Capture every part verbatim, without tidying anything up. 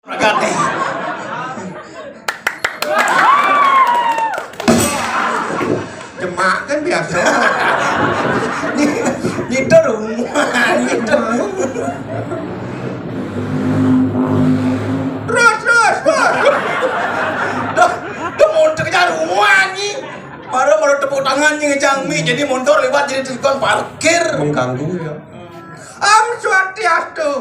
Pragat nih. Jemak kan biasa. Nyi-, nyider rumah, nyider. Terus, terus, terus. Dah, dah montor ke rumah ni. Baru, baru tepuk tangan ni ngejang mi, jadi montor lewat jadi tukang parkir. Mengganggu ya. Om Swastiastu.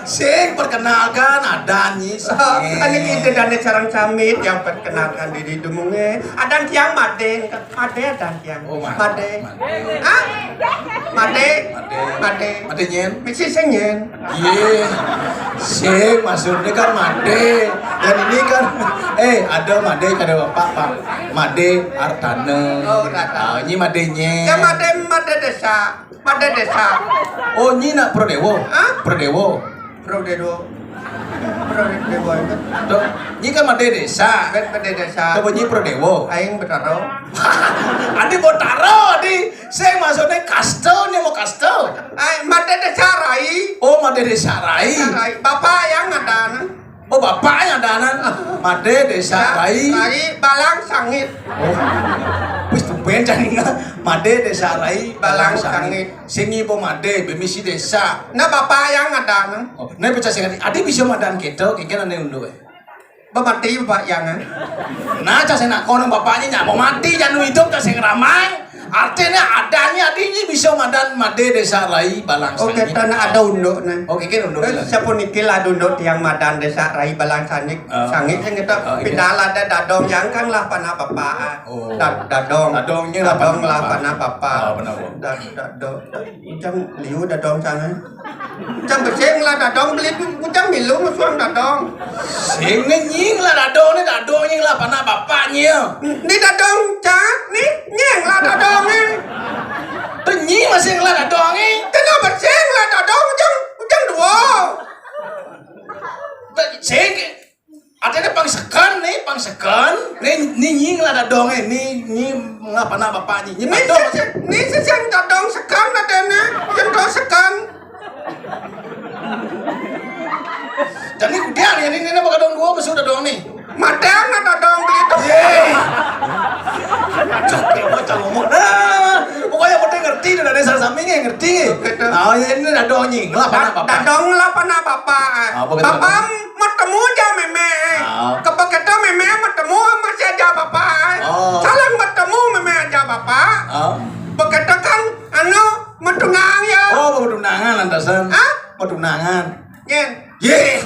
Sing perkenalkan, adan nyi. Oh, sing. Ane kita dane sareng sami, yang perkenalkan diri dumunge. Adan tiang Made, Made adan tiang. Oh, Made. Made. Made. Hah? Made. Made. Made. Made nyen? Misi sing nyen. Iye. Sing maksudnya kan Made. Dan ini kan, eh, ada Made, ada bapak, Pak. Made Artana. Oh, Artana. Ah, ini Made nyen. Ya, Made, Made desa. Made desa. Oh, nyi nak Pradewo? Hah? Pradewo. Pradewo. Pradewo itu. Tuh, nyi kan Made desa. Bet Made desa. Coba nyi Pradewo. Aing Betaro. Adi Betaro, adi. Saya maksudnya kastel, nyi mau kastel. Ai, Made desa Rai. Oh, Made desa Rai. Desa Rai. Bapak yang ada, nah. Oh, bapaknya ada anan. Made desa Rai. Rai Balang Sangit. Oh. Wis tumben cang. Made desa Rai Balang Sangit. Sing ibu Made, bemisi desa. Nah, bapak yang ada anan. Oh, nah, pecah sing adi bisa madan keto, kengken ane unduk, eh. Bemati bapak yang, eh. Nah, cah sing nak kono bapaknya nyak mau mati, jangan hidup, cah sing ramai. Artinya adanya adi nyi bisa madan Made desa Rai Balang Sangit. Oke, tanah ada unduk, nah. Oke, kan unduk. Eh, sapuniki lah unduk tiang madan desa Rai Balang Sangit. Ah. Sangit sing kita. Ah, iya. Pindah ada dadong yang kan lah panah bapak. Oh. Da-, dadong. Dadong nyi lah panah bapak. Dadong lah panah bapak. Ah, benar, Bu. Da-, dadong. Ujang liu dadong sana. Ujang besing lah dadong beli, ujang milu musuang dadong. Sing ni nying lah dadong ni, dadong nying lah panah bapak nyi. Ni dadong cak, ni nying lah dadong ni. Tu nying masih lah dadong ni. Kena besing lah dadong, ujang, ujang dua. Sing Artinya pang seken ni, pang seken. Ni, ni nying lah dadong eh. Ni, ni ngapa nak bapak ni? Ni ni dadong. Seseng, ni seseng dadong seken adanya. Yang kau seken. Jadi kudian ya ni, ni, ni bakal dong dua masuk dadong ni. Matang lah dadong beli tu. Yeay. Capek macam ngomong. Ah, pokoknya penting ngerti dah dari salah samping ya, ngerti. Betul. Ah, ya, ini dadong nying lah, panah bapak. Dadong lah panah bapak. Ah, betul. Bapak Matemu aja meme. Ah. Kepaketa meme matemu masih aja bapak. Oh. Saling matemu meme aja bapak. Ah. Paketa kan anu matunang ya. Oh, matunangan lantasan. Hah? Matunangan. Nyen. Ye.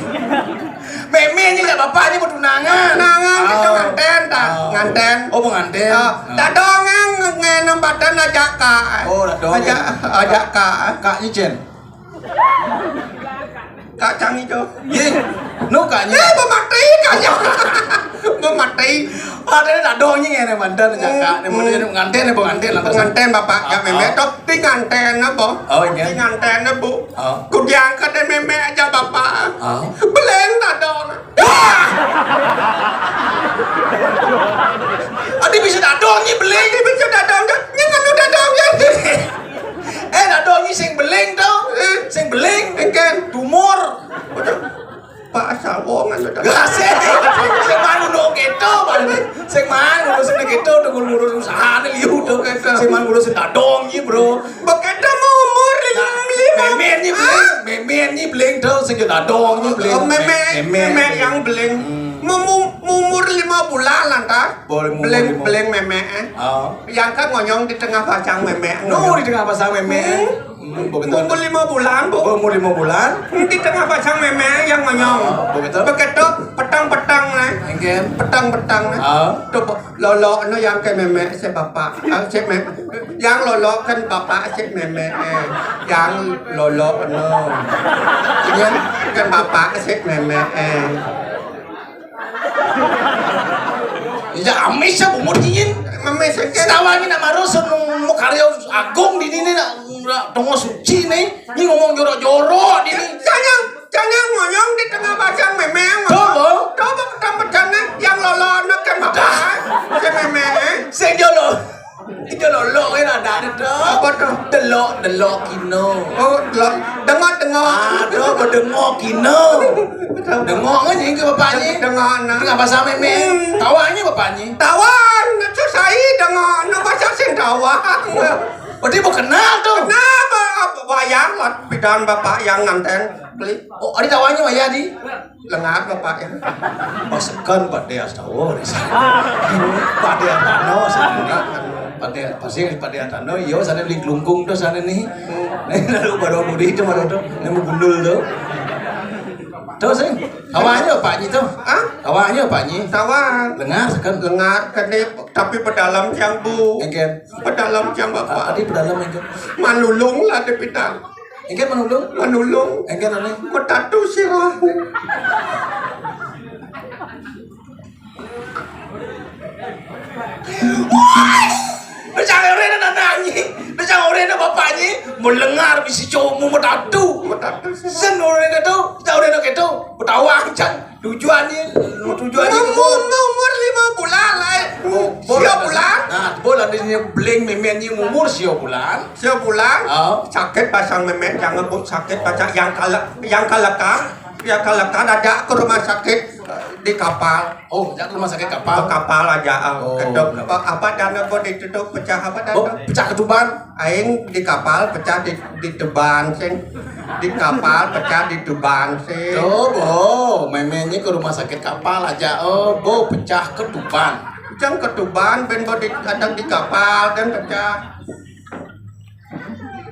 Meme ini lah bapak ini matunangan. Tunangan kita nganten, tak? Oh. Nganten. Oh, penganten. Oh, ah. Dadong yang ngenembatan aja kak. Oh, dadong. Aja, aja kak. Kak Ijen. Kacang hijau. Ye, nu kanya. Eh, pemati kanya. Pemati. Ada ni dadong ni ngene mantan cakak. Ni mesti pengantin ni pengantin lah. Pengantin bapak ya meme tok pengantin apa? Oh, iya. Pengantin bu. Oh. Kudiang kade meme aja bapak. Oh. Beleng dadong. Wah! Adi bisa dadong ni beleng. Adi bisa dadong ni. Ni nganu dadong ni. Eh, dadong ni sing beling to. Eh. Sing beling. Engken. Tumor. Pak Sawong anu dadong. Gak sih. Sing mangunu gitu, Pak. Sing mangunu sing gitu, tuh ngurus usaha nih liu tuh. Gitu. Sing mangunu sing dadong ni, bro. Begitu mau umur lima, nah, lima. Meme ni beling, hah? Meme ni beling tuh sing dadong ni beling. Oh, meme, meme, meme yang beling. Hmm. Memu-, umur lima bulan lantas. Boleh umur beling, lima. Beling meme, eh. Oh. Yang kan ngonyong di tengah pasang meme. No, di tengah pasang meme. Hmm. Hmm, begitu. Umur lima bulan, Bu. Oh, umur lima bulan. Di tengah pasang meme yang ngonyong. Oh, begitu. Begitu petang-petang, eh. Engken. Petang-petang, eh. Oh. Tuh, Bu, lolo no yang ke meme si bapak. Ah, si meme. Yang lolo kan bapak si meme, eh. Yang lolo no. Yang kan bapak si meme, eh. Ya, amis ya, bumur dingin. Meme sengken. Setawa ni nak maru senung mau karya agung di ni nak, nak tengah suci ni. Ni ngomong jorok-jorok di ni. Jangan, jangan ngonyong di tengah pasang meme. Coba. Coba petang-petang ni, yang lolo no kan bapak. Si meme, eh. Sing jolo. Itu lolok ya ada ada tu. Apa tu? Delok, delok kino. Oh, delok. Dengok, dengok. Ah, tu bedengok kino. Dengok kan ni ke bapak ni? Dengok, nah. Ini apa sama ni? Tawanya bapak ni? Tawan, susah dengok. Nak baca sing tawan. Berarti bukan kenal tu. Kenapa? Apa wayang lah, pidan bapak yang nganten beli. Oh, ada tawanya wayah di? Lengar bapak ya. Masakan Pak Dea tahu ni. Pak Dea Tano sana. Pak Dea, pasti Pak Dea Tano, yo sana beli kelungkung tu sana ni. Ni lalu baru budi tu baru tu. Ni mau gundul tu. Tu sih. Awaknya Pak Nyi tu. Hah? Awaknya Pak Nyi. Tawang. Lengar sekan. Lengar kene, tapi pedalam yang bu. Engken. Pedalam yang bapak. Tadi pedalam engken. Manulung lah di pidan. Engken manulung. Manulung. Engken ane. Metatu sirah. Dah jangan orang nak nanya. Dah jangan orang nak bapak ni. Melengar bisi cowok mu metatu. Metatu sirah. Sen orang kata, tak orang nak kata. Betawang cang. Tujuannya, tujuannya umur, umur lima bulan lah. Oh, sia bulan. Nah, bulan dia beling memennya umur sia bulan. Sia bulan. Oh. Sakit pasang memen, jangan bu sakit pasang yang kalak, yang kalakar, yang kalakar ada ke rumah sakit eh, di kapal. Oh, jangan rumah sakit kapal. Kapal aja. Ah, oh, kedok. Apa, apa dana buat itu tu pecah apa dana? Oh, pecah ketuban. Aing di kapal pecah di, di Tuban sing. Di kapal pecah di Tuban sing. Tuh, bo, memennya ke rumah sakit kapal aja. Oh, bo, pecah ke Tuban. Pecah ke Tuban, ben bo di, kadang di kapal kan pecah.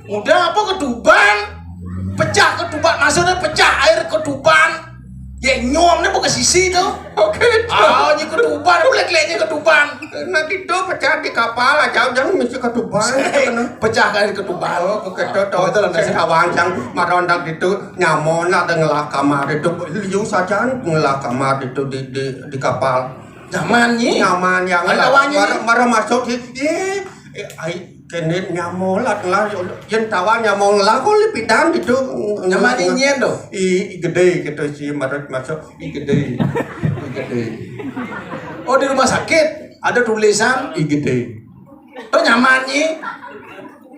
Udah apa ke Tuban? Pecah ke Tuban, maksudnya pecah air ke Tuban. Ya nyom ni bukan sisi tu. Oke. Ah, ni ke Tuban, boleh kelihatan ke Tuban. Nanti tu pecah di kapal aja, jangan mesti ke Tuban. Pecah air ke Tuban. Oh, oke, tu, tu. Oh, itu lah. Saya kawan yang marondak itu nyamun ada ngelah kamar itu. Liu saja ngelah kamar itu di di di kapal. Nyaman ni. Nyaman yang ada awaknya. Baru masuk sih. Eh, eh, ai Kene nyamolat lah, yen tawang nyamong lah, kok lipidan gitu. Nyaman nyen tuh. I, I gede gitu sih, menurut masuk I gede. I gede. Oh, di rumah sakit ada tulisan I gede. Tuh nyaman nyi.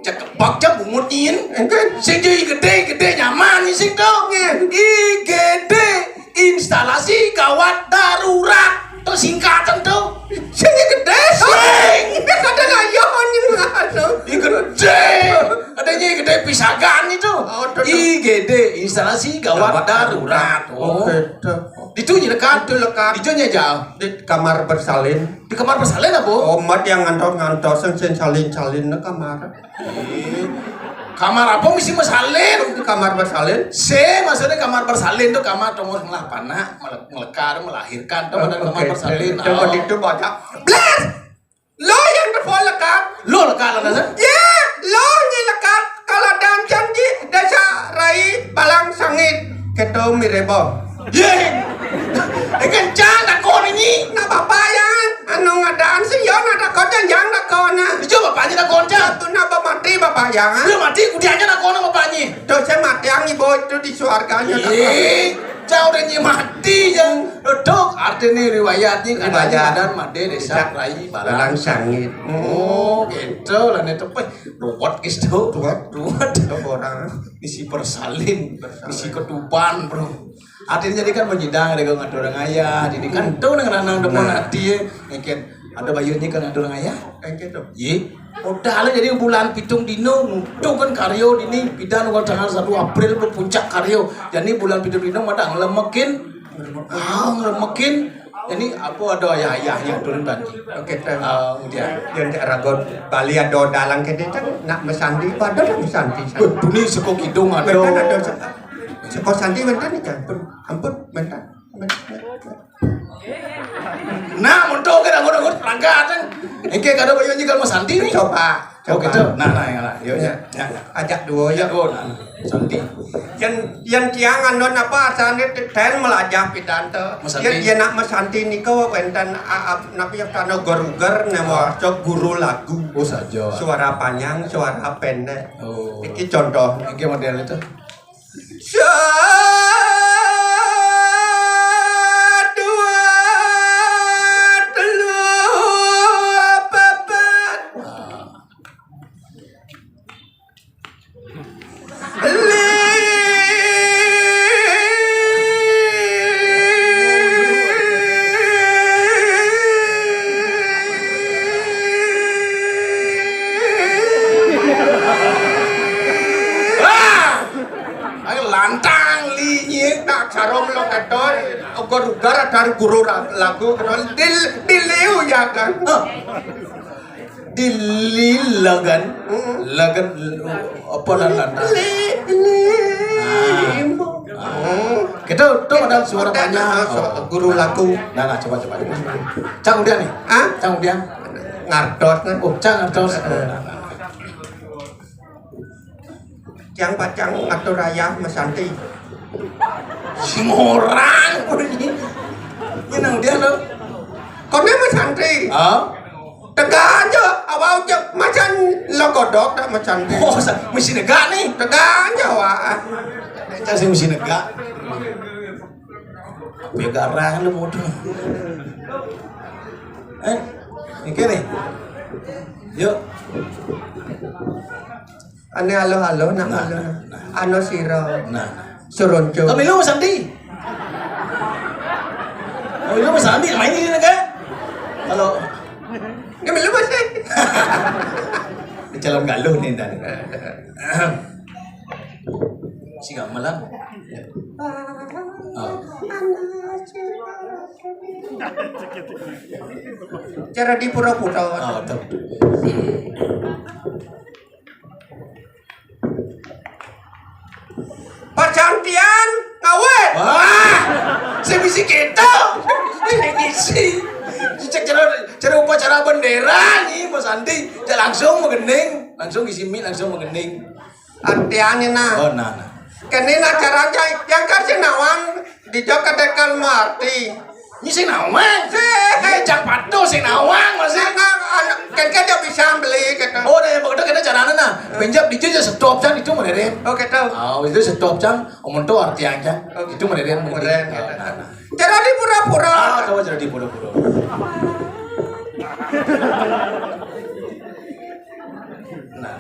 Cek bak cek bungut nyin. Enten. Sing I gede, gede nyaman nyi sing tuh. Nyen. I gede. Instalasi gawat darurat. Tuh singkatan tuh. Sing gedé. Sing. Kadang ayo nih anu. Ih, gedé. Adanya gedé pisagan itu. Oh, tuh, tuh. I G D, instalasi gawat darurat. Oh. Oke, tuh. Itu nyi lekat. Itu lekat. Itu nyi aja. Di kamar bersalin. Di kamar bersalin apa? Omat yang ngantos-ngantos sing salin-salin nang kamar. Kamar apa mesti bersalin? Kamar bersalin. Se, maksudnya kamar bersalin tuh kamar tongos ngelah panak, mele-, melekar, melahirkan tuh ada kamar bersalin. Coba itu baca. Blas! Lo yang telepon lekat. Lo lekat lah, Nasa? Ya, lo nyi lekat. Kalau ada janji desa Rai Balang Sangit, kita mirebo. Ye. Eh, kencang takon ini. Nak bapak yang anu ngadaan sih, yo nak takon janjang takon nah. Itu bapaknya takon, Cang. Itu nak mati bapak yang. Dia mati, kudiannya takon bapaknya. Dosa mati yang ibu itu di suarganya takon. Eh, Cang udah nyi mati, Cang. Dok, artinya riwayatnya kadang riwayat. Ada mati desa Rai Balang Sangit. Oh, gitu lah nih tuh. Ruwet gitu. Ruwet. Ruwet. Orang. Misi bersalin, bersalin. Misi ketuban, bro. Artinya jadi kan menyidang ada ngatur orang ayah. Jadi kan tuh nang nanang depan hati ya. Mungkin ada bayunya kan ngatur orang ayah. Kayak gitu. Ye. Udah lah jadi bulan pitung dino tuh kan karyo dini pidan kalau tanggal satu April tuh puncak karyo. Jadi bulan pitung dino ada ngelemekin. Ah, ngelemekin. Jadi apa ada ayah-ayahnya turun tadi. Oke, tem. Ah, kemudian. Yang cak ragot Bali ada dalang kene cang nak mesandi, padahal nak mesandi. Wah, bunyi seko kidung ada. Wenten ada se-, seko sandi wenten nih, ampun, ampun, wenten. Nah, montok ke anggur-anggur perangkat kan. Engke kada bayu nyi kalau mesandi nih. Coba. Oh, gitu. Nah, nah, ya lah. Yo, ya. Ya, ya. Ajak duo ya. Ajak duo, nah, nah. Santi. Yen, yen tiang anu napa asane ten melajah pidan to. Mesanti. Yen, yen nak mesanti nika wenten a-, a-, napa ya kana goruger nama cok guru lagu. Oh, saja. Suara panjang, suara pendek. Oh. Iki contoh. Iki model itu. Sa-, dua, telu, papat. Sarung lo keto, uga rugar ada guru ra-, lagu keto, dil-, diliu ya kan. Hah? Dililagan. Mm-mm. Lagan, apa lan lan? Li-, li-, Ah. Ah. Kita tuh ada suara panjang. Oh, guru lagu. Nah, nah, coba, coba, coba. Cang udah nih. Hah? Cang udah. Ngartos, nah. Oh, Cang ngartos. Eh. Tiang pacang ngatur rayah Mas Santi. Sing orang. Ini nang dia lo. Koné Mas Santi. Ah? Tegak aja, awal aja. Macan lo kodok tak Mas Santi. Oh, sa-, mesti negak nih. Tegak aja, wah. Cang sing mesti negak. Apa ya garang lu modal. Eh, ini nih. Yuk. Ané halo-halo, nak Nah, halo. Nah, nah. Ano sira. Nah, nah. Suronco. Kami lu Mas Andi. Kami lu Mas Andi, main ini kan? Kalau Kami lu Mas Andi. Calon galuh nih, Dan. Si gamelan. Oh. Cara di pura-pura. Oh, tuh. Percantian ngawet. Wah, saya mesti kita. Ini sih. Cek cara, cara upacara bendera nih, Mas Andi. Dia langsung mengening, langsung isi mic, langsung mengening. Artiannya nah. Oh, nah, nah. Kene nah cara cai yang kasih nawang di Jogja tekan mati. Ini sing nawang. Sih. Iya, cang patuh sing nawang masih. Nah, nah, anu, kan kan dia bisa beli gitu. Oh, deh, maksudnya kita caranya nah. Penjap di Jogja stop cang itu meneren. Oh, gitu. Oh, itu stop cang. Omong tuh artian cang. Oh, itu meneren. Meneren, gitu. Nah, nah. Cara di pura-pura. Ah, tahu cara di pura-pura. Nah.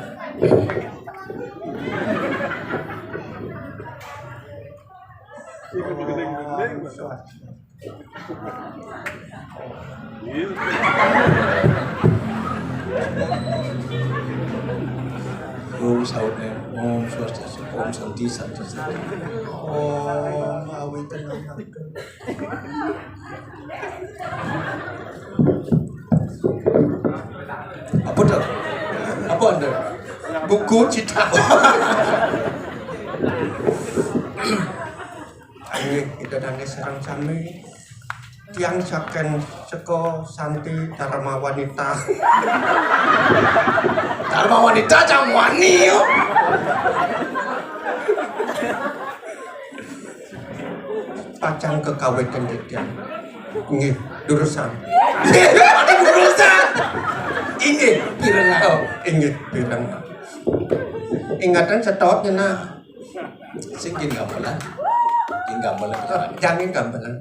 Om sautnya, Om Swastiastu, Om Santi, Santi, Santi. Om Awi Tenang. Apa tuh? Apa anda? Buku cita. Nggih, kita nangis sareng sami. Tiang saking seko Santi Dharma Wanita. Dharma Wanita cang wani yo. Pacang kekawitan titiang. Nggih, durusang. Ada durusang. Inggih, pireng. Oh, inggih, pireng. Ingatan setotnya nah. Sing gin gamelan. Gin gamelan. Oh, jangan gamelan.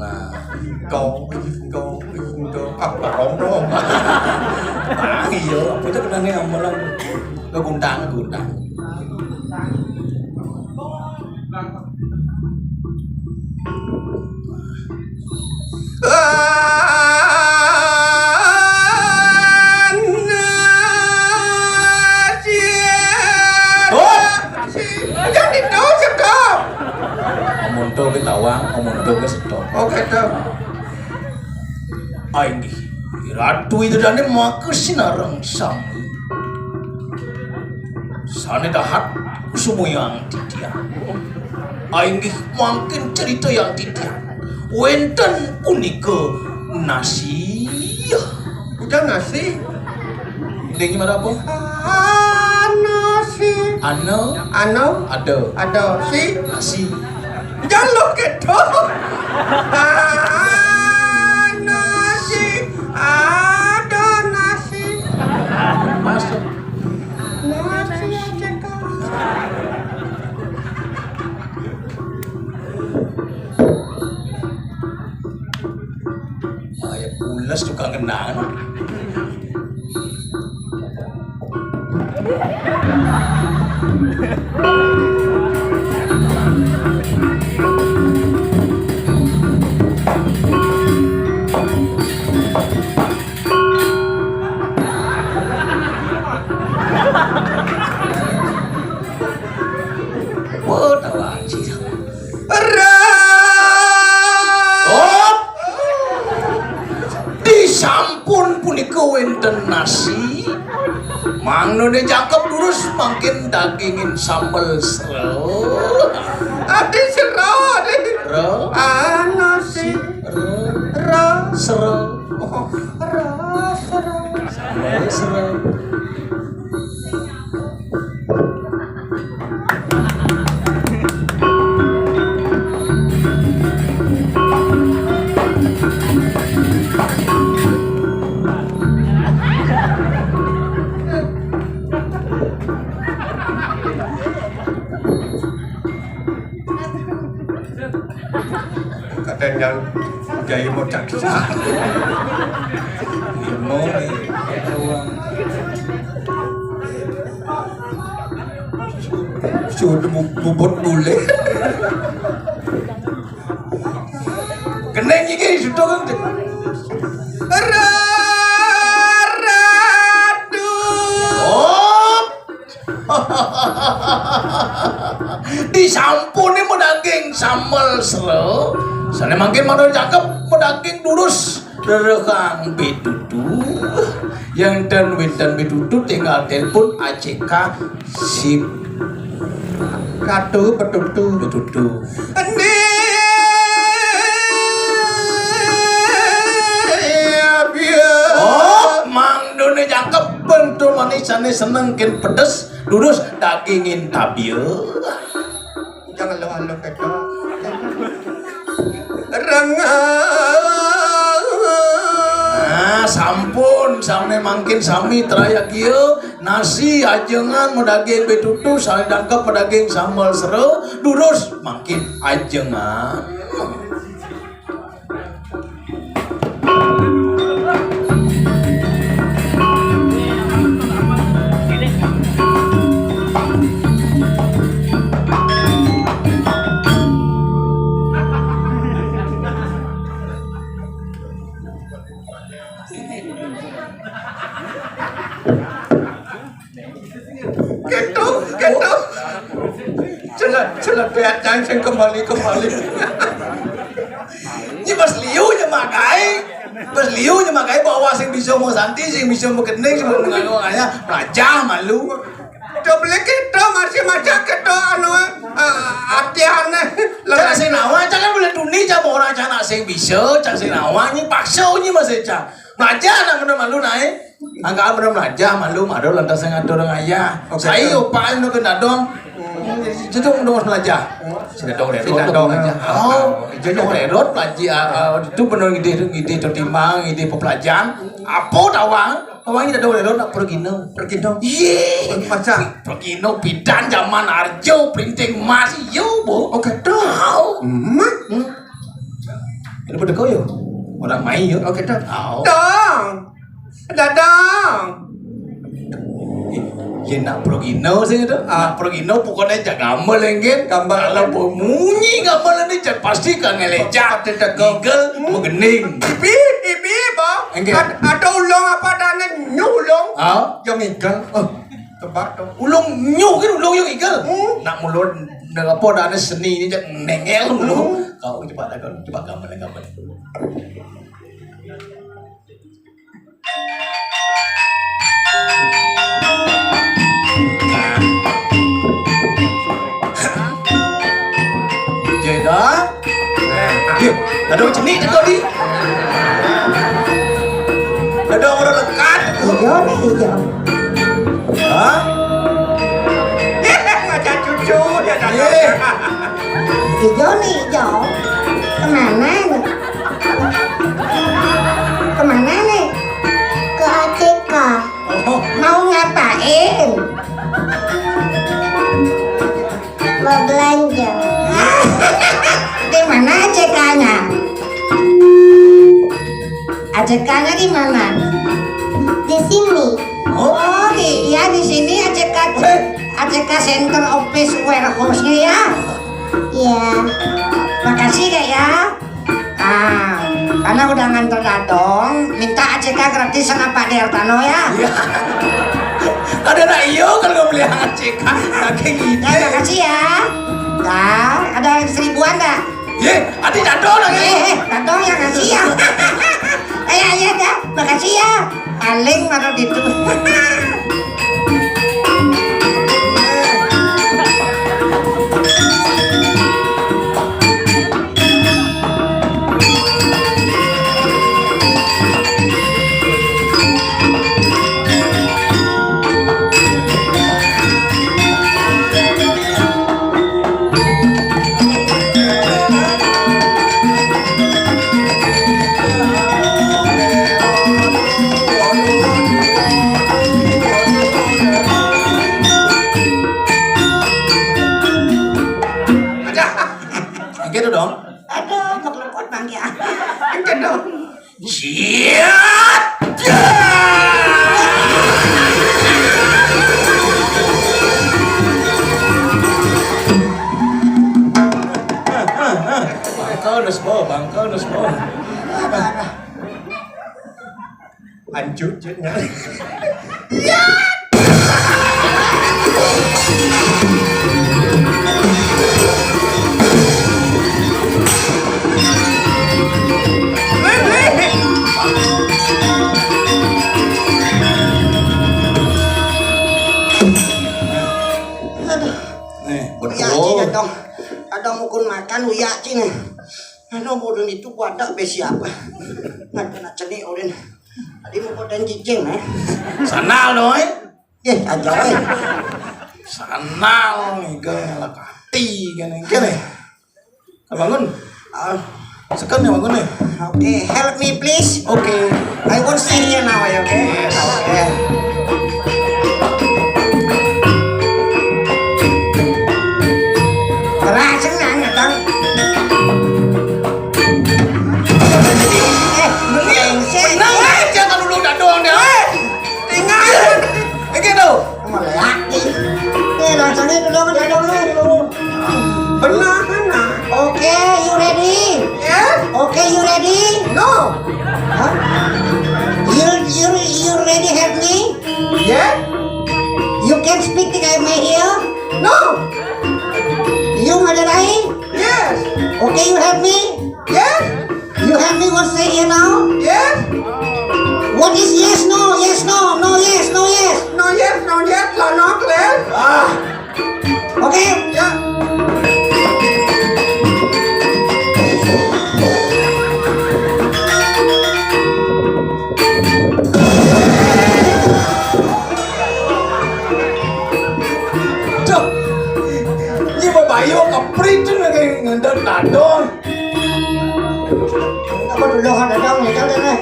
Nah, kau, kau, kau, apa rong rong? Bang, iya, apa itu kenanya gamelan? Lo gundang, gundang. Hop! Jangan ditawa, cekap. Amun to ke tawang, amun to ke stop. Oke, tuh. Ainggih, Ratu Ida Dane maka sinareng sami. Sane dahat sumuyang titiang. Ainggih mangkin cerita yang titiang. Wenten punika nasi. Udah nasi. Dengki marapa? Ano si. Ano. Ano. Ada. Ada si. Nasi. Jaluk gitu. Ano si. Ada nasi. Masuk. Nasi aja kau. Ayo pules tukang kenangan. nasi. Mangdone jangkep durus mangkin dagingin sambel sero. Adi sero, adi. Ro. Anu si. Ro. Ro. Sero. Oh, ro, sero. Sambel sero. Kadang yang gaya mau caksa. Mau. Sudah bu-, bubut bule. Keneng iki sudah kan. Ra-, radu. Oh. Disampune medaging sambel sero. Sane mangkin mangdone jangkep medaging durus rerehang betutu. Yen ten wenten betutu tinggal telepon A C K sip. Katu betutu. Betutu. Endi, ya, biar. Oh, mangdone jangkep bentuk manis sane seneng ken pedes. Durus dagingin tabia. Jangan lo alo ketok. Rengah. Nah, sampun, sami mangkin sami teraya kieu, nasi ajengan medaging betutu, sami dangkep medaging sambel sero, durus mangkin ajengan. Gitu, gitu. Celat, celat, lihat yang sing kembali, kembali. Ini pas liu nya makai. Pas liu nya makai bawa sing bisa mau santi, sing bisa mau kening, sing mau mengaku kaya raja malu. Coba kita masih macam kita anu, eh, hati aneh. Cak sing nawa, cak kan boleh tuni, cak orang cak nak sing bisa, cak sing nawa, ini paksa ini masih cak. Raja nak mana malu naik. Angka bener melajah malu, malu lantas saya ngatur dengan ayah. Oke. Saya upah nu kena dong. Itu dong melajah. Sudah dong rerot. Sudah dong aja. Oh, itu dong rerot pelaji, ah, ah, itu bener ngide, ngide tertimbang, ngide pepelajaran. Apa tawang? Tawang ini dong rerot nak pergi no. Pergi dong. Iye. Pacar. Pergi no pidan zaman arjo printing emas yo, Bu. Oke, dong. Tahu. Hmm. Hmm. Ini pada kau yo. Orang main yo. Oke, dong. Tahu. Dong. Dadang. Yen nak progino sing itu. Ah, progino pokoknya jak gambar lengket. Gambar. Kalau bunyi gambar ini jak pasti kan ngelecak. Pasti tegak. Igel, hmm, megening. Ibi, ibi, bang. Enggak. Ad-, ada ulung apa dane nyuh ulung? Ah? Yang igel. Oh, tebak dong. Ulung nyuh kan ulung yang igel. Hmm. Nak mulur, nak apa dane seni ini jak nengel dulu. Hmm. Kau coba dah, kau coba gambar, gambar. Jeda. Yuk, ada cenik cekok di. Ada orang lekat. Iya, nih, iya. Hah? Macam cucu, ya, dah. Iya. Ijo nih, Ijo. Kemana nih? Kemana nih? Ke A C K. Oh. Mau ngapain? Mau belanja. Di mana A C K-nya? A C K-nya di mana? Di sini. Oh, iya, di sini A C K. Hei. A C K Center Office Warehouse-nya ya. Iya. Makasih, Kak, ya. Ah, karena udah nganter dadong, minta A C K gratis sama Pak Dertano ya. Iya. Ada nak iyo kalau nggak beli A C K, kayak gitu. Ya, makasih ya. Nah, ada seribuan nggak? Ye, ati dadong lagi. Eh, eh, dadong yang kasih ya. Ya, ya, ya. Makasih ya. Paling baru gitu. Gitu dong. Aduh, kebelet banget ya. Gitu dong. Siap. Bangkal nus po, bangkal nus po. Ancut, ceknya. Aduh. Nih, ya, betul. Cina dong. Ada mukun makan, uya, Cina. Aduh, bodoh itu gua ada be siapa? Nggak kena ceni, Orin. Tadi mau koden cicing, eh. Sandal dong, eh. Eh, aja, eh. Sandal, nih, gue ngelak hati, kan, yang kene. Bangun. Ah. Sekan ya, bangun, ya. Okay, help me, please. Okay. I won't stay here now, ya, okay? Yes. Okay. Terasa nggak, nggak tahu. Eh, brengsek. Benar aja kalau lu udah doang deh. Tinggal. Begitu. Sama laki. Eh, langsung itu dong, udah dong, lu. Benar, benar. Okay, you ready? Yes. Okay, you ready? No. Huh? You, you, you ready help me? Yes. You can speak to me here? No. You ada lain? Yes. Okay, you help me? Yes. You help me, what say here now? Yes. What is yes, no, yes, no, no, yes, no, yes? No, yes, no, yes, no, no, clear. Ah. Okay. Ya. Cok. Ini babayo keprit tuh kayak ngendang dadong. Apa dulu ada dong, ya, kan, eh?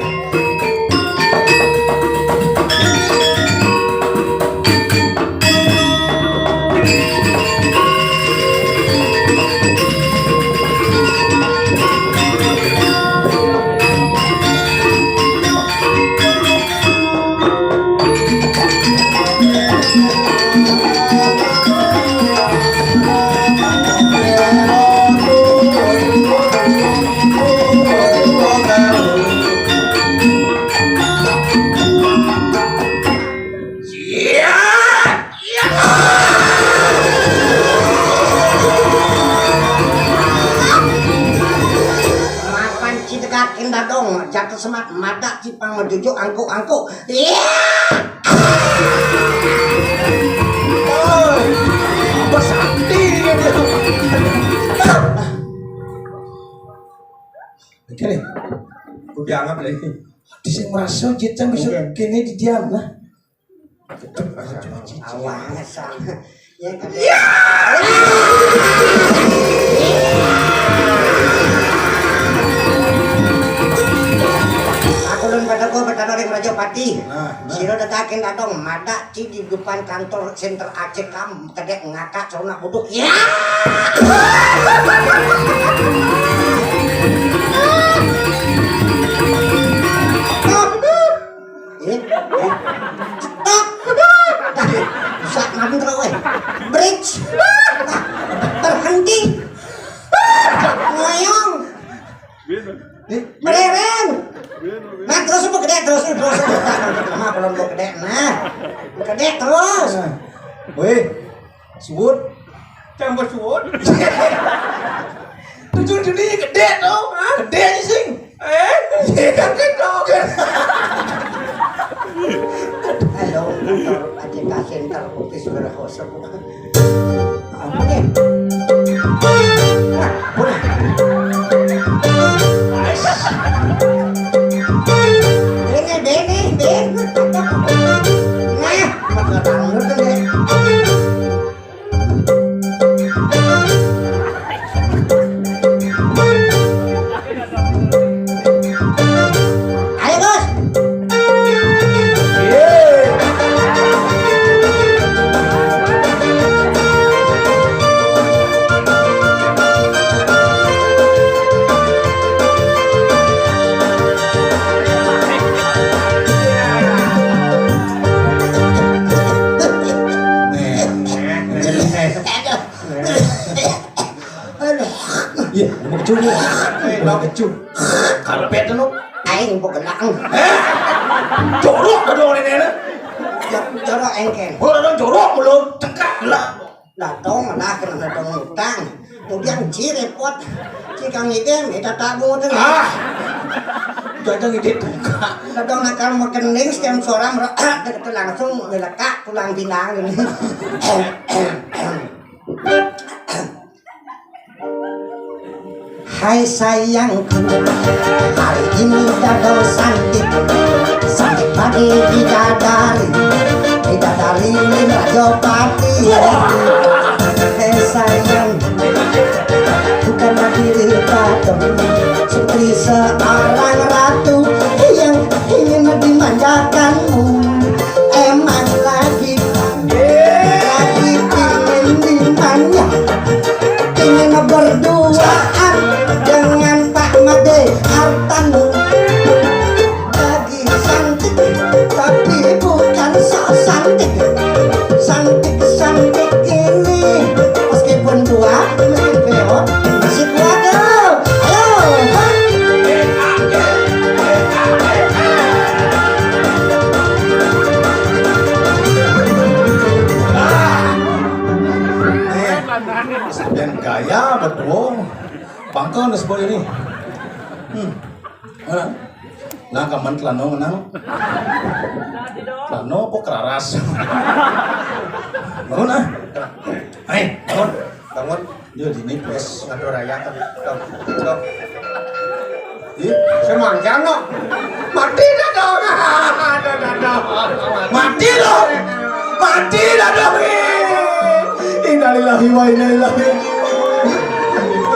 Mapan ci degakin dadong, jatuh semat, madak cipang, majujuk angkuk-angkuk. Iya. Oi, apa sakti ini? Oke nih. Udah anggap lah ini. Di sing merasa jit kan bisa kene di diam lah. Awalnya sama. Ya, kan? Ya. Aku lun pada gua bertanya dari Raja Pati. Nah, nah. Sira degakin dadong, madak ci di depan kantor senter A C K, kedek ngakak, celana buduk. Ya. Eh, eh. Stop. Dah, rusak mantra, weh. Bridge. Berhenti. Ngoyong. Eh, meleren. Nah, terus mau gede, terus, terus. Nah, belum mau gede. Nah, gede terus. Nah. Weh, suwud. Tambah suwud. Tujuh Juni gede tuh, ha? Gede aja sing. Eh? Iya kan, kan, kan. Halo, kantor A J K Center, Office Warehouse. Apa nih? Nah, boleh. Bene, bene, bene. Nah, maka dangdut deh. Ayo, Bos. Nih, nih, nih. Aduh. Iya, mau kecu. Eh, mau kecu. Karpet lu. Aing begelang. Eh? Jorok dong ini. Jorok engken. Gua dong jorok mulu, cengkak lah. Datang lah kena datang utang. Kemudian ci repot. Ci kang ide minta tabung tuh. Ah. Jajang ide buka. Datang nakal mau kending setiap suara merah itu langsung melekak tulang pinang ini. Hai sayangku, hari ini dadong santik, santik pagi bidadari, bidadari Rajapati. Hai sayangku, bukanlah diri dadong, putri seorang ratu yang ingin dimanjakanmu. Emang lagi, lagi ingin dimanja, ingin berduaan dengan Pak Made Hartan. Lagi cantik, tapi bukan sok cantik. Cantik-cantik ini, meskipun tua, meskipun peot, masih kuat, yo. Ayo, hah? Dan gaya betul. Bangkon sebut ini. Hmm. Hah? Nah, kaman telano menang. Telano apa keraras? Bangun ah. Hei, bangun. Bangun. Dia sini, bos. Aduh, raya kan. Tuh, tuh. Ih, semangkang kok. Mati dah dong. Aduh, dah dong. Mati dong. Mati dah dong. Innalillahi wa inna ilaihi.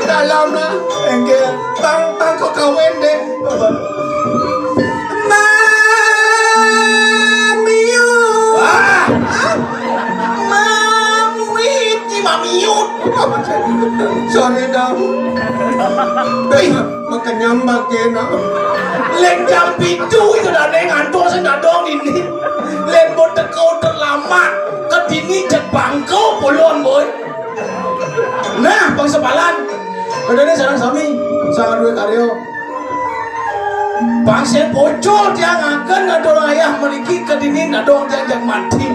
Dalam lah. Enggak. Bang, bang, kok kawin deh? Mamiu. Wah. Mamuit, Mamiu. Sorry, Dam. Wih, makanya mbak kena. Lek jam pitu itu dah neng antuk sing dadong ini. Lek mau teko terlambat. Kedini cek bangko pulon, boy. Nah, bang sepalan. Udah deh, sareng sami. Sangat duwe karyo. Bangsa pocol tiang akan ngadol ayah meriki kedini nadong tiang jak mati.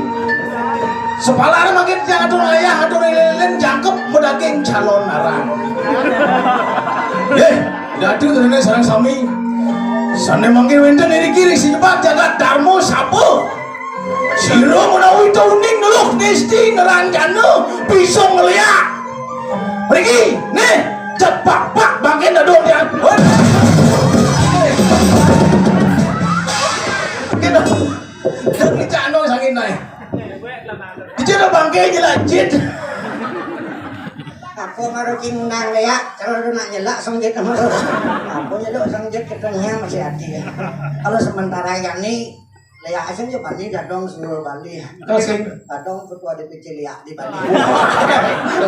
Sepalane makin tiang adol ayah, adol lelen jangkep medaging calon arang. Yeh, datu tenene sareng sami. Sane mangke wenten iri kiri si nyebat jagat Darmo sapa? Sira menawi to uning neluh nisti neranjana bisa ngeliak. Mriki, nih, cepak pak bangke ndadong ya. Kita, kita ngecakno sangin nae. Kita udah bangke nyelajit. Aku maru cing nang leak, kalau udah nak nyelak sangjit sama. Aku nyeluk sangjit ketengnya masih hati ya. Kalau sementara ya nih, leak aja ya bani dadong seluruh Bali. Kasih. Dadong ketua D P C leak di Bali.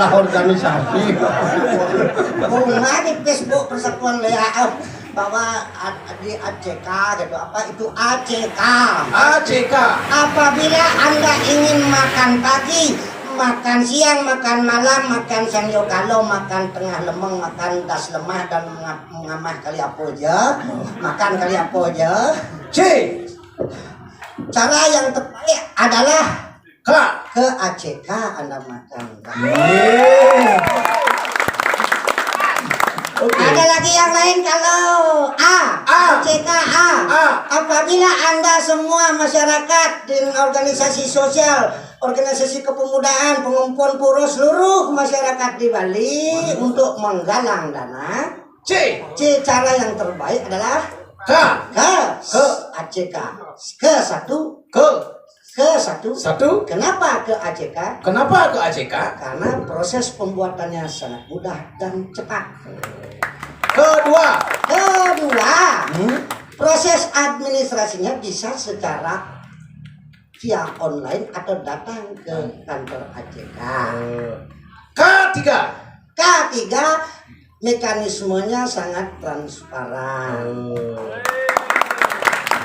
Lah organisasi. Bunga di Facebook Persatuan Leak, eh, bahwa ad- di A C K gitu, apa itu A C K? A C K. Apabila Anda ingin makan pagi, makan siang, makan malam, makan sangyo kalo, makan tengah lemeng, makan das lemah dan menga- mengamah kali apa aja, makan kali apa aja. C. Cara yang terbaik adalah K. Ke A C K Anda makan. Yeay. Oke. Ada lagi yang lain kalau A, A. C K A. A. Apabila Anda semua masyarakat dan organisasi sosial, organisasi kepemudaan, pengumpul pura seluruh masyarakat di Bali untuk menggalang dana. C. C, cara yang terbaik adalah K. K. K. A C K. Ke satu. Ke. Ke satu. Satu. Kenapa ke A C K? Kenapa ke A C K? Karena proses pembuatannya sangat mudah dan cepat. Kedua. Kedua, hmm? Proses administrasinya bisa secara via online atau datang ke kantor A C K. Ketiga. Ketiga, mekanismenya sangat transparan.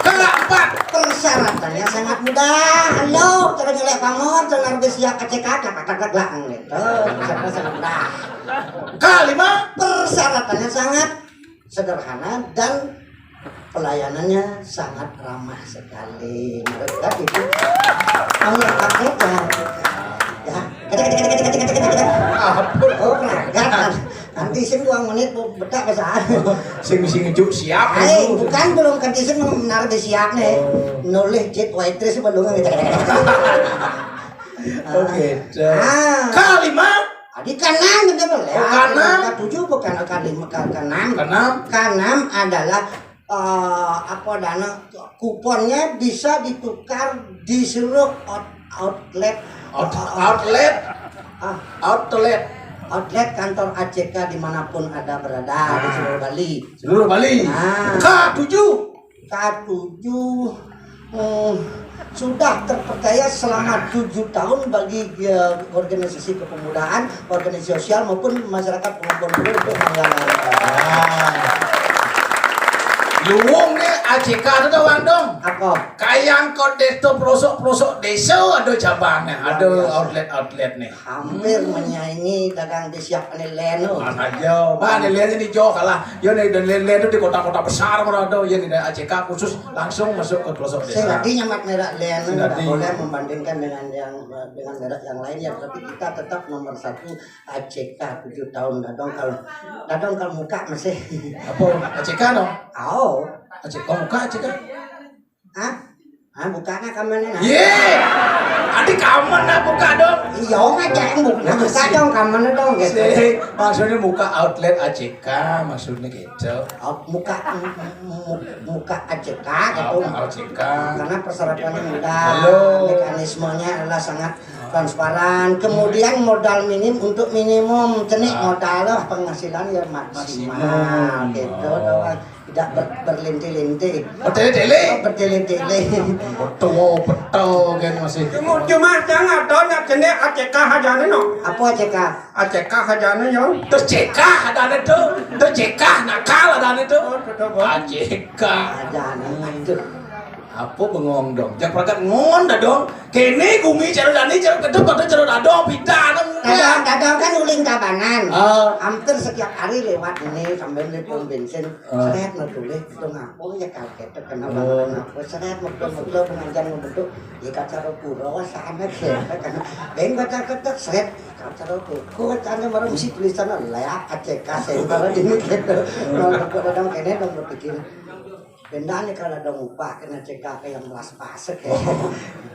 Keempat, persyaratannya sangat mudah. Halo, cara nyelek pamor, cara lebih siap A C K, tak tak tak lah gitu. Persyaratannya sangat mudah. Kelima, persyaratannya sangat sederhana dan pelayanannya sangat ramah sekali. Menurut kita itu hanya paket ya. Ya. Ampun. Oh, berangkat. Nanti sing dua menit mau bedak bahasa. Sing sing ngejuk siap. Hai, bukan belum kan sing benar di siap nih. Nulis jet waitress belum gitu. Oke. Ah. Kelima. Adi kanan gitu loh ya. Oh, kanan. Tujuh bukan kelima, ke- keenam. Keenam. Keenam adalah eh, apa dana kuponnya bisa ditukar di seluruh out- outlet. Out- outlet. Ah, outlet. Outlet kantor A C K dimanapun ada berada di seluruh Bali. Seluruh Bali. Nah. K tujuh. K tujuh, hmm, sudah terpercaya selama tujuh tahun bagi eh, organisasi kepemudaan, organisasi sosial maupun masyarakat pengumpul buruh untuk menggalang. Luwung nih A C K itu doang dong. Apa? Kayang kok desa pelosok-pelosok desa ada cabangnya, ada outlet-outlet nih. Hampir menyaingi dagang di siap nih Leno. Mana aja, mana Leno nih jauh kalah. Ya nih dan lain-lain itu di kota-kota besar mana ada. Ya nih dari A C K khusus langsung masuk ke pelosok desa. Sing dadi nyemat merek Leno tidak boleh membandingkan dengan yang dengan merek yang lain ya, tapi kita tetap nomor satu A C K tujuh tahun dadong kalau dadong kalau muka masih. Apa A C K no? Oh. A C K muka A C K. Hah? Ah, bukanya kamarnya nah. Ye. Adi kamar nah buka dong. Iya, nggak jangan buka, buka dong kamarnya dong gitu. Sih, maksudnya muka outlet A C K, maksudnya gitu. Oh, muka mu- mu- muka A C K gitu. Outlet A C K. Karena persyaratannya mudah, mekanismenya adalah sangat transparan. Kemudian modal minim untuk minimum, cenik modal lah penghasilan ya maksimal gitu doang. Tidak ber- berlinti-linti. Bertele-tele. Oh, bertele-tele. Betul, betul kan masih. Cuma cuma jangan ada nak jenis A C K aja nih no. Apa A C K? A C K aja nih yo. Terus C K ada ada tuh. Terus C K nakal ada ada tuh. Oh, betul, Bang. A C K. Aja nih. Aduh. Apa bengong dong? Jangan perangkat ngon dah dong. Kene gumi cara dani cara kedep atau cara dadong pita dong. Dadong, dadong kan uling tabanan. Ah. Hampir setiap hari lewat ini sambil beli pom bensin. Ah. Seret mau tulis itu ngapung ya kalau kita kenal bangunan apa. Seret mau tulis mau pengajian mau bentuk. Ya kata pura sana sih. Ben kata kata seret kata pura. Kok tanya baru mesti tulisan lah ya A C K saya kalau ini gitu. Kalau dadong kene dong berpikir. Bendane kalau ada ngupah kena C K K yang melas pasek ya.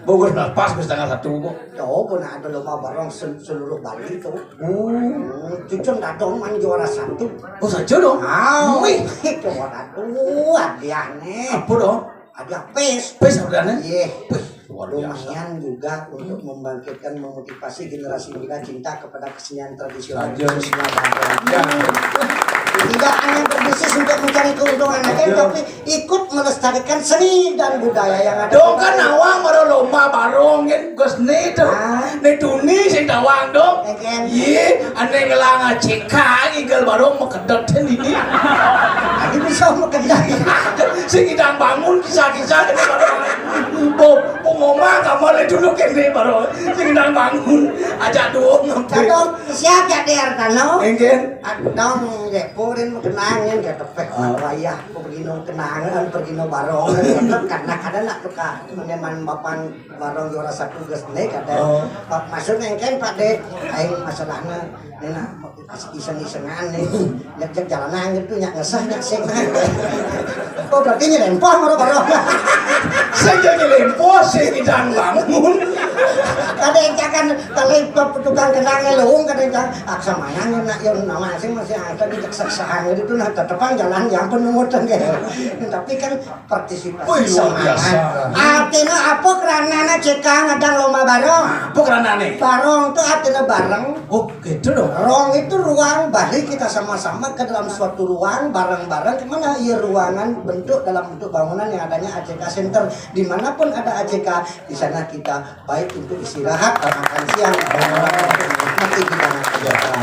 Bogor lah pas Gus tanggal satu kok. Yo, pun ada lomba barong sel- seluruh Bali itu. Hmm, cucun dadong man juara satu. Oh saja dong. Ah, Wih. Itu waduh hadiahnya. Apa dong? Hadiah pes. Pes hadiahnya? Iya. Wih, luar biasa. Lumayan juga untuk membangkitkan, memotivasi generasi muda cinta kepada kesenian tradisional. Saja. Khususnya dadong. Ya. Tidak hanya berbisnis untuk mencari keuntungan aja, tapi ikut melestarikan seni dan budaya yang ada. Dong kan nawang baru lomba barong kan Gus nih tuh. Ah. Nih tuni sing tawang dong. Iya, ane ngelang A C K igel baru mau kedet kan ini. Ini bisa mau kedet. Sing idang bangun kisah-kisah ini baru. Bo, bo, Oma kamar itu dulu kene baru sing nang bangun. Ajak dong ngampir. Kadang siap ya di Artano. Engken. Adong ya purin kenangin ya tepek wayah pergi no kenangan pergi no barong. Karena kadang nak tukar meneman bapan barong juara satu ges nih kadang. Pak masuk engken Pak De. Aing masalahnya Nena iseng-isengan nih. Nyak jalanan gitu nyak ngesah nyak sing. Oh berarti ini lempoh moro baru. Saya jadi lempoh sih bidang bangun. Kada encakan kalau tukang kenangnya lung kada encak aksa mana nak yang nama asing masih ada di sesaan gitu nah tetepan jalan yang penuh tapi kan partisipasi. Wih, luar biasa. Artinya apa keranana cekang ada lomba barong? Apa keranane? Barong tuh artinya bareng. Oh, gitu dong. Rong itu ruang, balik kita sama-sama ke dalam suatu ruang bareng-bareng. Kemana? Iya ruangan bentuk dalam bentuk bangunan yang adanya A C K Center. Dimanapun ada A C K, di sana kita baik untuk istirahat, makan siang, dan menikmati hidangan kegiatan.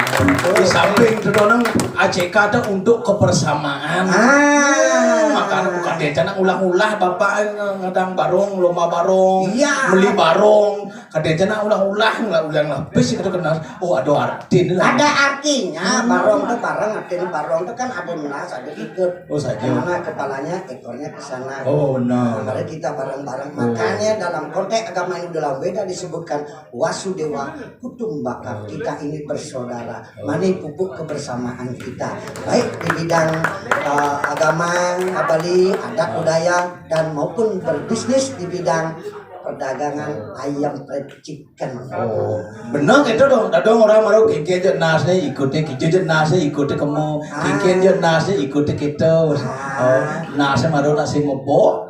Di samping itu dong A C K itu untuk kebersamaan. Ah. Makanya bukan dia cina ulah-ulah bapak ngadang barong, lomba barong, iya. Beli barong. Kada jana ulah-ulah, ulah-ulah lapis kita kenal. Oh, ada artinya lah. Ada artinya, barong tuh bareng, artinya barong tuh kan ada nas, ada ikut. Oh, saja. Yang mana kepalanya, ekornya ke sana. Oh, benar. Nah, mari kita bareng-bareng. Oh. Makanya dalam konteks agama ini udah lama beda disebutkan Wasudewa Kutumbaka. Kita ini bersaudara. Mani pupuk kebersamaan kita. Baik di bidang eh, agama, abali, adat budaya dan maupun berbisnis di bidang perdagangan ayam fried chicken. Oh, bener gitu dong. Dadong orang baru kengken je nasnya ikutnya kiju je nasnya ikutnya kemu. Ah. Kengken je nasnya ikutnya kita. Ah. Oh, nasnya baru nasi mebo.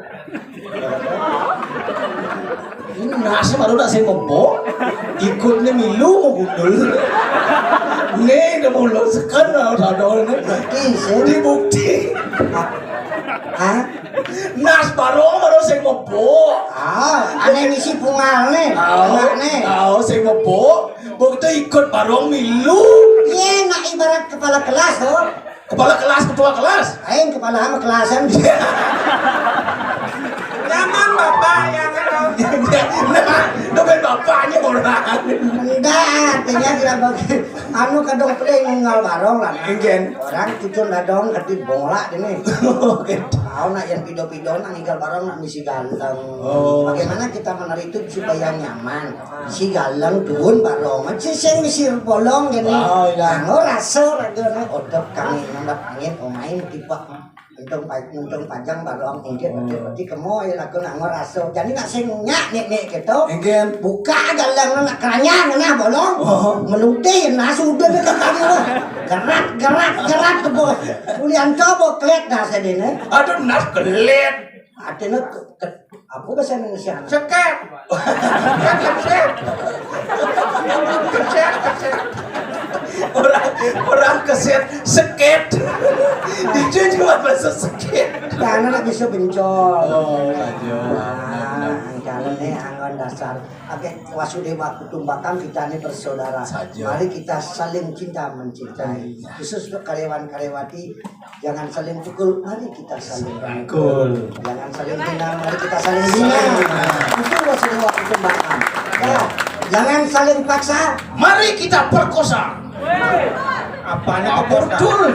Ini nasnya baru nasi mebo. Ikutnya milu mau gundul. Nih, udah mulut sekan lah, sadar nih. Bukti, sih. Di bukti. Hah? Nas barong baru sing mebok. Ah, aneh ngisi pungal nih. Tahu, tahu sing mebok. Bukti ikut barong milu. Iya, nak ibarat kepala kelas tuh. Kepala kelas, ketua kelas. Aing kepala sama kelasan. Nyaman bapak yang ada. Nah, dompet bapaknya orang. Enggak, artinya tidak bagi. Anu kadung peling nggal barong lah. Engken. Orang cucun dadong keti bola dini. Tahu nak yang pido-pido nak nggal barong nak misi ganteng. Oh. Bagaimana kita menari itu supaya nyaman? Si galeng turun barong, si sing misi bolong gini. Oh, iya. Nganggo raso raga nak odep kami nandap angin omain tipe. Untung pa-, untung pajang barong engke peti-peti kemo ya laku nak ngeraso. Jadi nak sing nyak nek-nek gitu. Engke. Buka galeng nak keranyang nah bolong. Oh. Melutih nah sudah dekat tadi lah. Gerak gerak gerak tebo. Ulian coba kelet dah sedene. Aduh nas kelet. Artinya ke, ke, apa bahasa Indonesia? Seket. Seket. Seket. Orang orang keset seket. Dijujur apa sesekit? Karena nak bisa bencol. Oh, saja. Nah, kalau nih anggon dasar. Oke, Wasudewa Kutumbakam kita ini bersaudara. Saja. Mari kita saling cinta mencintai. Khusus untuk karyawan karyawati, jangan saling pukul, mari kita saling rangkul. Jangan saling hina, mari kita saling hina. Itu Wasudewa Kutumbakam. Ya, jangan saling paksa. Mari kita perkosa. Apanya perkosa? Betul.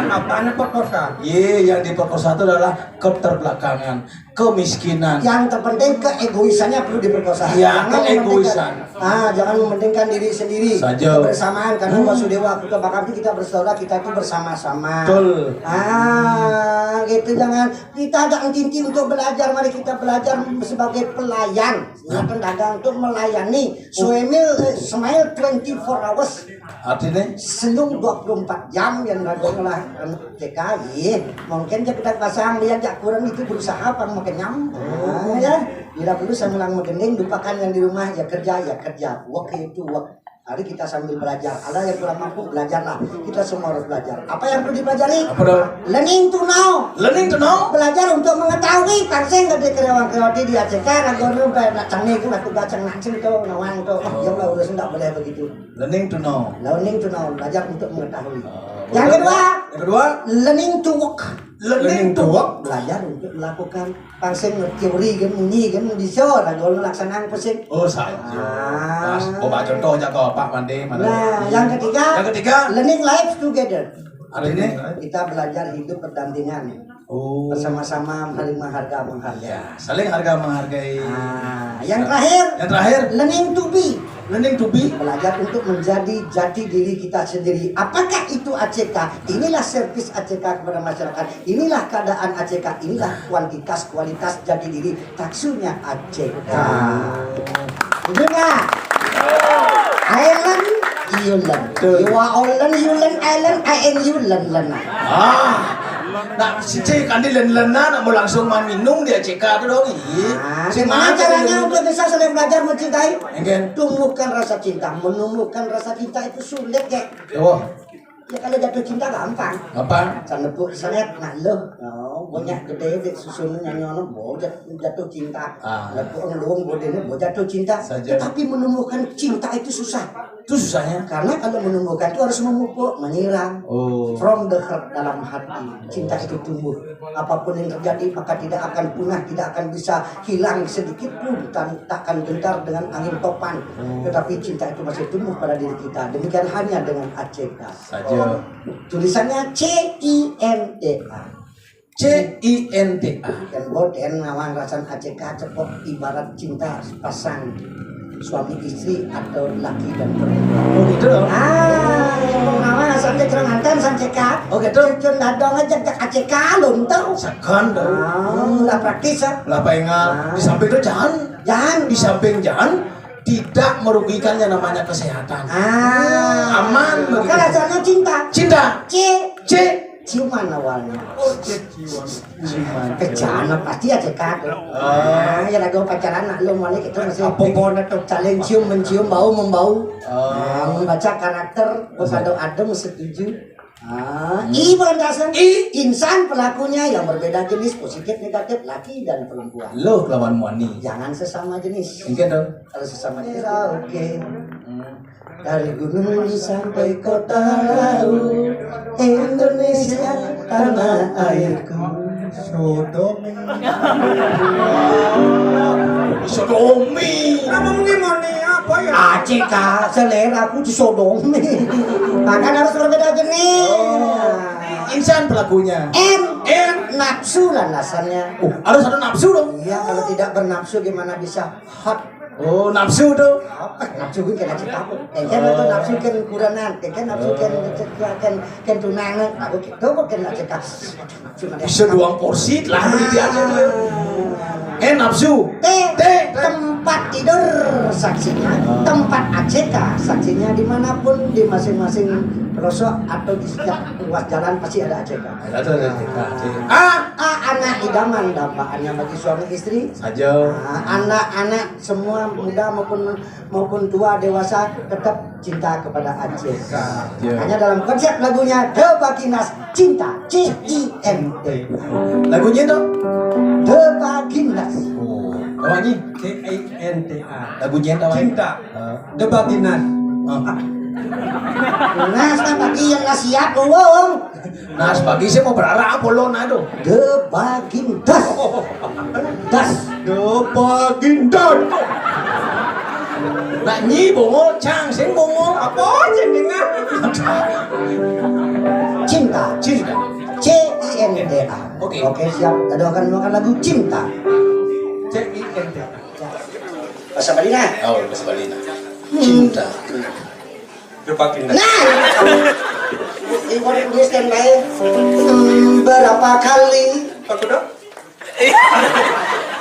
Apanya perkosa? Ye, yang diperkosa itu adalah keterbelakangan, kemiskinan. Yang terpenting keegoisannya perlu diperkosa. Ya, jangan keegoisan. Mementingkan, ah, jangan mementingkan diri sendiri. Saja. Kebersamaan, karena Wasudewa Kutumbakam itu kita bersaudara, kita itu bersama-sama. Betul. Ah, gitu jangan. Kita ada inti untuk belajar, mari kita belajar sebagai pelayan. Nah, pedagang itu melayani. Suemil, eh, smile twenty-four hours. Artinya? Senyum dua puluh empat jam yang dagang lah anu T K I. Mungkin dia kita pasang dia jak kurang itu berusaha apa mau kenyang. Oh. Nah, ya. Bila perlu saya ulang menggending, lupakan yang di rumah, ya kerja, ya kerja. Work itu work. Hari kita sambil belajar. Ada yang kurang mampu, belajarlah. Kita semua harus belajar. Apa yang perlu dipelajari? Apa dong? Learning to know. Learning to know. Belajar untuk mengetahui. Parsing gede karyawan karyawati di A C K, ragono, nak cengeng itu, nak tugas cengeng, cengeng tuh, nawang tuh. Oh, ya nggak urus, nggak boleh begitu. Learning to know. Learning to know, belajar untuk mengetahui. Oh, yang kedua, Kedua, learning to work. Learning to work. Belajar untuk melakukan. Pang sing teori kan, munyi kan, bisa lah kalau laksanaan apa sih? Oh, saja. Ah. Pas, coba contoh aja kau, Pak Mande, mana? Nah, yang ketiga, yang ketiga, learning life together. Artinya? Kita belajar hidup berdampingan. Oh. Bersama-sama saling mengharga, menghargai. Ya, saling harga menghargai. Ah, yang terakhir, yang terakhir, learning to be. Learning to be. Belajar untuk menjadi jati diri kita sendiri. Apakah itu A C K? Inilah servis A C K kepada masyarakat. Inilah keadaan A C K. Inilah kuantitas, kualitas jati diri. Taksunya A C K. Betul nggak? Island, you learn. Betul. You are all learn, you learn, I learn, I and you learn, learn. Ah. Nah, si cik kan di len-lenan, nak mau langsung main minum di A C K tu dong. Iya. Ah, si gimana mana caranya untuk bisa saling belajar mencintai? Mungkin. Tumbuhkan rasa cinta. Menumbuhkan rasa cinta itu sulit, ya. Oh. Ya, kalau jatuh cinta gampang. Gampang. Sa nepuk seret, nah lo. Oh, banyak gede dek susunnya nyono, bo jat-, jatuh cinta. Ah. Nepuk ngelung, bo dene, bo jatuh cinta. Saja. Tetapi menumbuhkan cinta itu susah. Itu susahnya. Karena kalau menumbuhkan itu harus memupuk, menyiram. Oh. From the heart, dalam hati. Cinta itu tumbuh. Apapun yang terjadi, maka tidak akan punah, tidak akan bisa hilang sedikit pun, tan-, tak akan gentar dengan angin topan. Oh. Tetapi cinta itu masih tumbuh pada diri kita. Demikian halnya dengan A C K. Saja. Tulisannya C I N T A. C I N T A. Dan boten ngawang rasan A C K cepok ibarat cinta sepasang suami istri atau laki dan perempuan. Oh, gitu loh. Ah, ngawang rasan aja kurang anten san C K. Oh, gitu. Cucun dadong aja cek A C K lho, tau. Second, tau. Ah, lah praktis, ah. Lah, Pak Ingal. Ah. Di samping itu jangan. Jangan. Di samping jangan, tidak merugikan yang namanya kesehatan. Ah. Aman begitu. Maka rasanya cinta. Cinta. C. C. Ciuman awalnya. Oh, C, ciuman. Ciuman. Kejana pasti ya cekak. Ah. Nah, ya lagu pacaran nak lu mana kita masih apa pun tuh saling cium mencium, bau membau. Ah. Nah, membaca karakter, hmm, bersatu adem setuju. Ah, hmm. I bulan dasar. I. Insan pelakunya yang berbeda jenis, positif negatif, laki dan perempuan. Lo kelawan muani. Jangan sesama jenis. Mungkin dong. Kalau sesama jenis, oke. Hmm. Dari gunung sampai kota laut, Indonesia tanah airku. Sodomi. Sodomi. Kamu gimana, apa ya? A C K, selera aku di sodomi. Bahkan harus berbeda jenis. Oh. Insan pelakunya. M. M. Nafsu landasannya. Oh, harus ada nafsu dong. Iya, kalau tidak bernafsu gimana bisa hot? Oh, nafsu tuh. Apa? Nafsu gue kena cekap. Engken itu nafsu kan kuranan, engken nafsu kan, kan, kan tunangan. Aku gitu kok kena cekap. Nafsu mana? Bisa doang porsi lah, beli dia aja tuh. Eh, nafsu. T. T. Tempat tidur saksinya. Ah. Tempat A C K saksinya, dimanapun, di masing-masing pelosok atau di setiap ruas jalan pasti ada A C K. Ada, ada A C K. A. A. Anak idaman, dampaannya bagi suami istri. Saja. Ah, anak-anak semua, muda maupun, maupun tua dewasa, tetap cinta kepada A C K. Ya. Makanya dalam konsep lagunya The Baginas, cinta, C I N T. Lagunya itu? The Baginas. Oh, apa ni? C I N T A. Lagunya itu apa? Cinta. Ah. The Baginas. Ah. Nas kan tadi yang nggak siap, Wong. Nah, sebagai saya mau berharap apa lo, nah, tuh? The Bagindas. Das. The Bagindas. Nah, nyi bongo, cang, sing bongo. Apa aja dengar? Cinta. Cinta. C I N T A. Oke. Oke, siap. Ada akan makan lagu Cinta. C I N T A. Bahasa Bali, nah. Oh, bahasa Bali, nah. Cinta. Nah, ini standby. Hmm, berapa kali? Aku dong.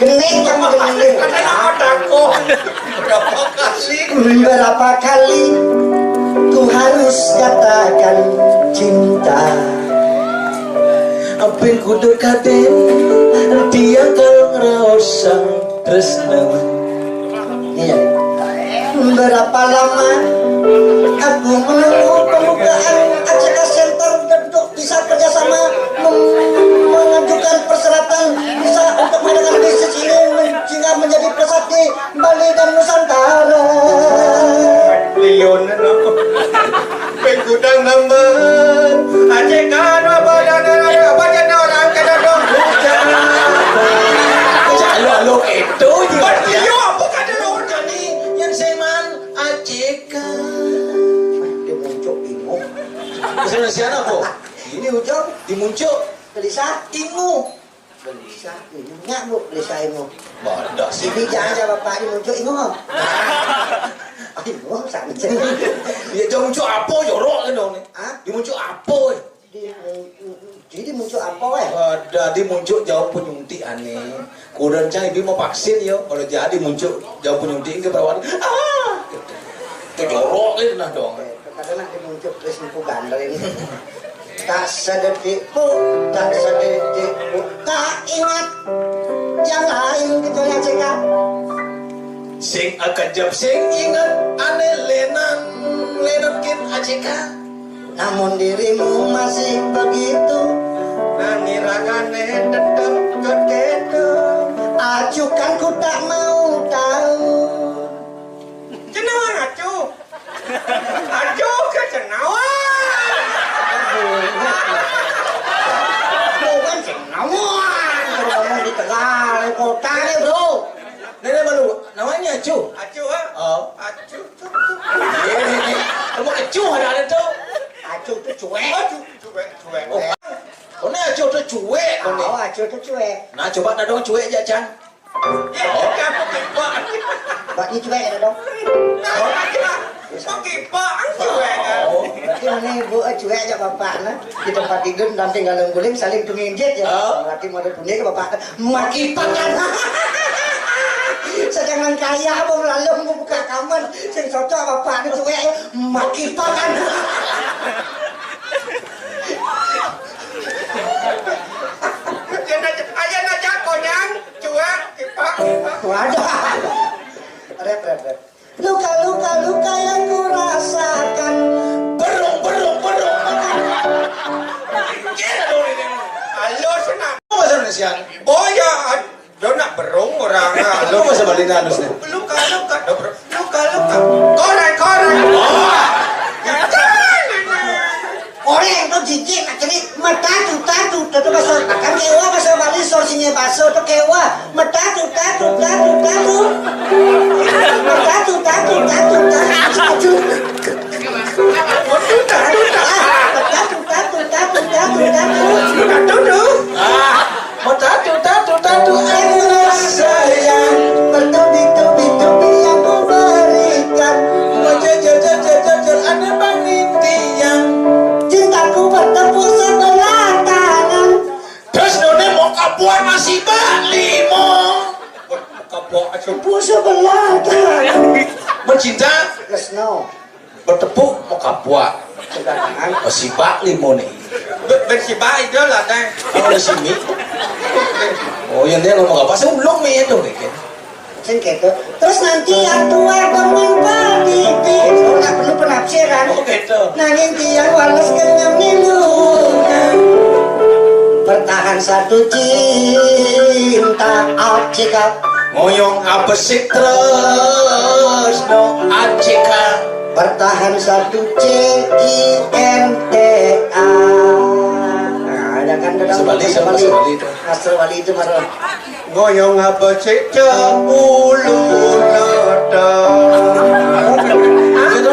Gending, kamu gending. Ada apa takut? Berapa kali? Berapa kali ku harus katakan cinta? Apa yang kudu kaden, dia kalau ngerasa tresna. Iya. Berapa lama aku menunggu pembukaan A C K Center untuk bisa kerjasama mem-, mengajukan persyaratan bisa untuk mengadakan bisnis ini men-, sehingga menjadi prasasti Bali dan Nusantara. Lilon, no? Pengkudang nambah A C K, no? Eka. Di Muncuk Inguh. Bahasa Indonesia apa? Ini Ujang, di Muncuk. Gelisah. Inguh. Gelisah Inguh. Nyak, Bu, Gelisah Inguh. Bodoh sih. Ini jangan jawab Bapak di Muncuk Inguh. Inguh, sama. Ya, jangan Muncuk apa, jorok kan dong nih. Hah? Di Muncuk apa, eh? Di, jadi Muncuk apa, weh? Ada di Muncuk jauh penyuntik aneh. Kudan cai bi mau vaksin yo. Kalau jadi Muncuk jauh penyuntik ke bawah. Ah, gitu. Itu jorok itu nah dong. Kadang nak di Muncuk terus nipu gandel ini. Tak sedetik pun, tak sedetik pun, tak ingat yang lain kecuali A C K. Sing akan jam sing ingat aneh lenan lenan kin A C K. Namun dirimu masih begitu. Nangiragane tetep kekedo. Acukan ku tak mau tahu. Cenawang acu. Acu ke cenawang. Bukan cenawang. Kalau ngomong di Tegal, kota nih, bro. Nenek malu, namanya Acu. Acu, ah? Oh. Acu. Iya, ini. Kamu Acu ada ada tuh. Acu tuh cuek. Acu, cuek, cuek. Oh. Kau ni Acu tuh cuek kau ni. Oh, Acu tuh cuek. Nah, coba dah dong cuek aja, Cang. Ya, oh. Kamu tipe. Buat ni cuek ada dong. Oh. Pakai bang cuek. Oh. Berarti mana ibu, eh, cuek aja bapak nah. Di tempat tidur dan tinggal guling saling tunjuk ya. Oh. Berarti mau ada tunjuk ke bapak. Makipangan. Sedangkan kaya abang lalu membuka kamar, sing cocok bapak ni cuek, makipangan. Aja nak, aja nak cakonyang, cuek, kipak, kipak. Waduh. Rep, rep, rep. Luka-luka, luka yang ku rasakan. Berung, berung, berung, berung. Kira dong ini. Halo, senang. Apa bahasa Indonesia? Boya, do nak berung orang. Halo. Apa bahasa Bali halus nih? Luka-luka, do berung. Luka-luka. Korek-korek. Oh. Koreng tu jijik nak kini matatu tatu tatu baso kan kewa baso Bali so sinye baso tu kewa matatu tatu tatu tatu matatu tatu tatu tatu tatu tatu tatu tatu tatu tatu tatu tatu tatu tatu. Matatu, tatu, tatu, aku sayang. Bertubi-tubi, tubi yang ku berikan. Berjejer, jejer, jejer, ada bangin tiang. Cintaku bertepuk sebelah tangan. Terus nune mau kapuan masih bak limo. Mau kapuan aja. Tepuk sebelah tangan. Mencinta. Let's know. Bertepuk mau kapuak. Pegangan. Oh, sibak limo nih. Be-, bersibak itu lah, Teh. Oh, ada sini. Oh, yang dia ngomong apa? Saya ulung nih itu, kayak gitu. Sing gitu. Terus nanti yang tua bermain paditi. Oh, nggak perlu penafsiran. Oh, gitu. Nanging tiang wales kenyang nilungan. Bertahan satu cinta, acika. Ngoyong apa sih terus, no, acika. Bertahan satu C I N T A. Nah, ada kan, ada Sebali, kan, Sebali. Sebali itu. Nah, Sebali itu baru. Ngoyong apa sih, cek ulu nada.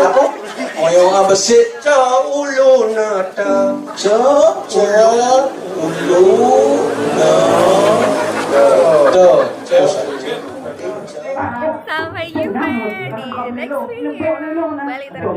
Apa? Ngoyong apa sih? Cek ulu nada. Cek, cek ulu nada. Tuh, tuh. Sampai jumpa di next video. Balik terus.